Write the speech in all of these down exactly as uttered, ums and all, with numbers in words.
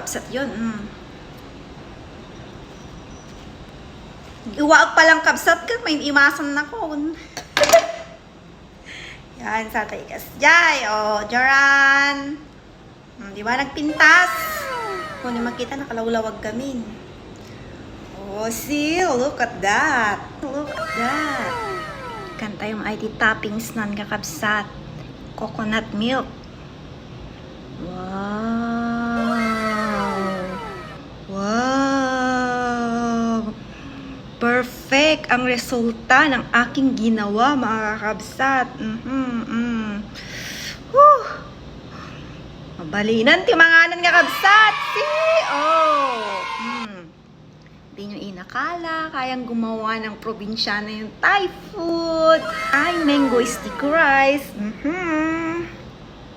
Kabsat yun, mm. Iwaag pa lang kabsat, ket may imasan na ko. Yan, sa tayo kas. Jay, oh, Joran. Hmm, di ba nagpintas? Kung di makita, nakalawlawag kami. Oh, see, look at that. Look at that. Kanta yung I T toppings nan kakabsat. Coconut milk. Wow! Wow! Perfect ang resulta ng aking ginawa, mga kakabsat. Mhm, mm. Whew! Mabalinan ti manganan nga kabsat. See? Oh. Mm. Di nyo inakala, kayang gumawa ng probinsyana yung Thai food. Ay, mango sticky rice. Mhm.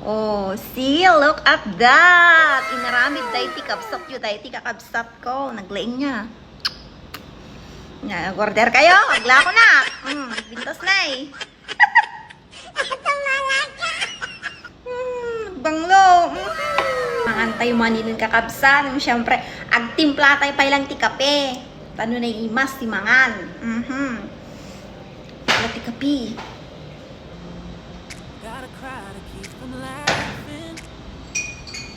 Oh, see, look at that. Inaramid dahil ti kabsat yun, dahil ti kakabsat ko. Naglaing niya. Nag-order kayo? Agla ko na. Mm, bintos na eh. Hmm, banglo. Mm. Mangan tayo manin kakabsat. Siyempre, agtimpla tayo pa lang ti kape. Tano na imas ti mangan. Mhm. Wala ti kape. Gotta cry to keep from laughing.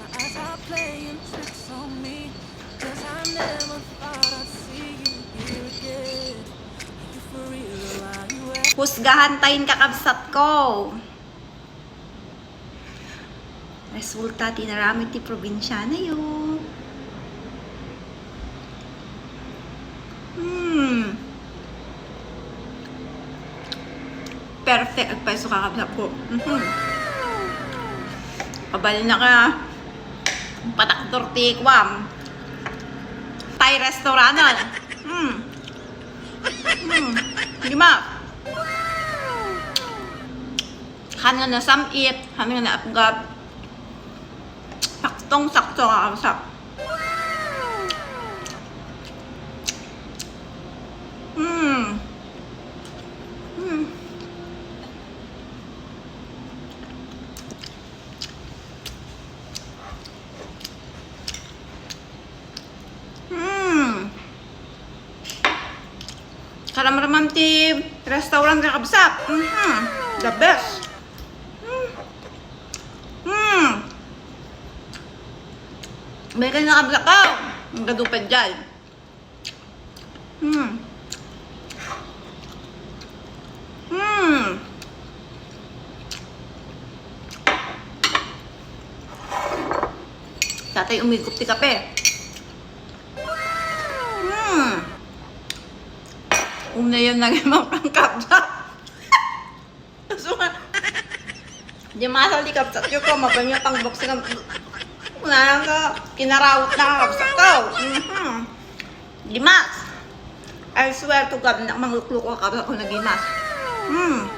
My eyes are playing tricks on me. 'Cause I never thought I'd see you here again. Are you for real or are you at- Husgahan tayo kakabsat ko. Resulta ti inaramid ti probinsyana yo. Hmm. Perfect agpayso kakabsat ko. Mhm. Pabalin na ka. Pataktor ti kuam. Thai restaurant. Hmm. Hmm. Di ba? Han nga nasam-it, han nga naapgap. Saktong-sakto nga kausap. Mm. Mm. Mm. Karamraman ti restaurant nga kabsat. Mhm. The best. Mm. Mm. May kanya kabsat ko. Ang gadupad dyan. Mm. Mm. Tatay umigop ti kape. Hmm. Umnayan na nga mapangkapda. So, di masal di kapsat yo ko, mabanya pang boxing ang, wala na ka, kinarawat na ang kapsat ko. Mhm. Di mas. I swear to God, na manglukluk ko kapsat ko na di mas. Hmm.